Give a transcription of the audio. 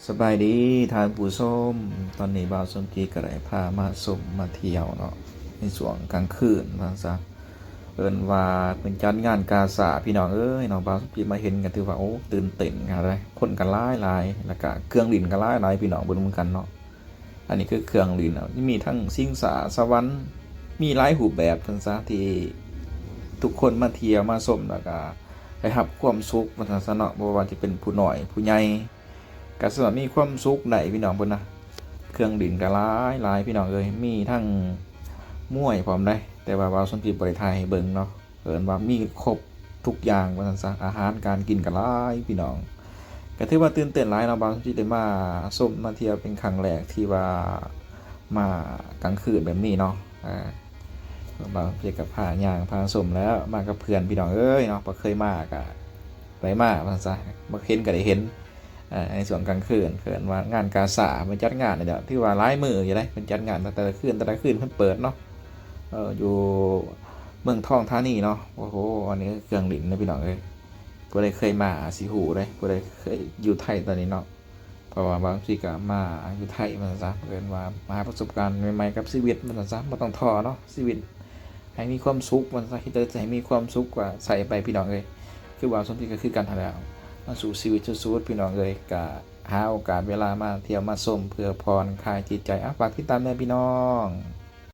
ສະບາຍດີທ່ານຜູ້ຊົມ, ຕອນນີ້ບ່າວສົມຈິດກໍໄດ້ພາມາຊົມມາທ່ຽວເນາະ ໃນຊ່ວງກາງຄືນວ່າຊັ້ນຊະ. ເອີ້ນວ່າເພິ່ນຈັດງານກາຊາດພີ່ນ້ອງເອີຍເນາະ. ບ່າວສົມຈິດມາເຫັນກໍຖືວ່າ ໂອ້ ຕື່ນເຕັ້ນຂະໜາດໃດ, ຄົນກໍຫຼາຍໆ ແລ້ວກໍເຄື່ອງຫຼິ້ນກໍຫຼາຍໆ ພີ່ນ້ອງເບິ່ງນຳກັນເນາະ. ອັນນີ້ຄືເຄື່ອງຫຼິ້ນເນາະ, ມີທັງຊິງຊາສະຫວັນ, ມີຫຼາຍຮູບແບບວ່າຊັ້ນຊະ ທີ່ທຸກຄົນມາທ່ຽວມາຊົມ ແລ້ວກໍໄດ້ຮັບຄວາມສຸກວ່າຊັ້ນຊະເນາະ. ບໍ່ວ່າຈະເປັນຜູ້ນ້ອຍຜູ້ໃຫຍ່ ກໍສາມາດມີຄວາມສຸກໄດ້ພີ່ນ້ອງເພິ່ນນະ. ເຄື່ອງຫຼິ້ນກໍຫຼາຍໆ ພີ່ນ້ອງເອີຍ, ມີທັງມວຍພ້ອມໃດ໋ ແຕ່ວ່າບ່າວສົມຈິດບໍ່ໄດ້ຖ່າຍໃຫ້ເບິ່ງເນາະ. ເອີ້ນວ່າມີຄົບທຸກຢ່າງວ່າຊັ້ນຊະ, ອາຫານການກິນກໍຫຼາຍພີ່ນ້ອງ. ກໍຖືວ່າຕື່ນເຕັ້ນຫຼາຍເນາະ, ບ່າວສົມຈິດໄດ້ມາຊົມມາທ່ຽວເປັນຄັ້ງແລກທີ່ວ່າມາກາງຄືນແບບນີ້ເນາະ. ອ່າ ບ່າວສົມຈິດກໍພາຍ່າງພາຊົມແລ້ວ, ມາກັບເພື່ອນພີ່ນ້ອງເອີຍເນາະ, ບໍ່ເຄີຍມາກໍໄດ້ມາວ່າຊັ້ນຊະ, ບໍ່ເຫັນກໍໄດ້ເຫັນ. ໃນຊ່ວງກາງຄືນ ເອີ້ນວ່າງານກາຊາດ ເພິ່ນຈັດງານນີ້ແຫຼະ, ຖືວ່າຫຼາຍມື້ຢູ່ເດ້ ເພິ່ນຈັດງານ ແຕ່ລະຄືນ ແຕ່ລະຄືນເພິ່ນເປີດເນາະ. ເອີ ຢູ່ເມືອງທອງທານີເນາະ. ໂອ້ໂຫ ອັນນີ້ເຄື່ອງຫຼິ້ນເດ້ພີ່ນ້ອງເອີຍ, ຜູ້ໃດເຄີຍມາອາດຊິຮູ້ເດ້, ຜູ້ໃດເຄີຍຢູ່ໄທຕອນນີ້ເນາະ. ເພາະວ່າບາງທີກໍມາຢູ່ໄທວ່າຊັ້ນຊະ, ເອີ້ນວ່າມາຫາປະສົບການໃໝ່ໆກັບຊີວິດວ່າຊັ້ນຊະ, ບໍ່ຕ້ອງທໍ້ເນາະ ຊີວິດ ໃຫ້ມີຄວາມສຸກວ່າຊັ້ນຊະ, ເຮັດໃດໃຫ້ມີຄວາມສຸກກໍໃສ່ໄປພີ່ນ້ອງເອີຍ. ຄືວ່າສົມຈິດກໍຄືກັນຫັ້ນແຫຼະ, ມາສູ້ຊີວິດສຸດໆ ພີ່ນ້ອງເອີຍ. ກໍຫາໂອກາດເວລາມາທ່ຽວມາຊົມ ເພື່ອຜ່ອນຄາຍຈິດໃຈ. ອ່ະ ຝາກຕິດຕາມແດ່ພີ່ນ້ອງ.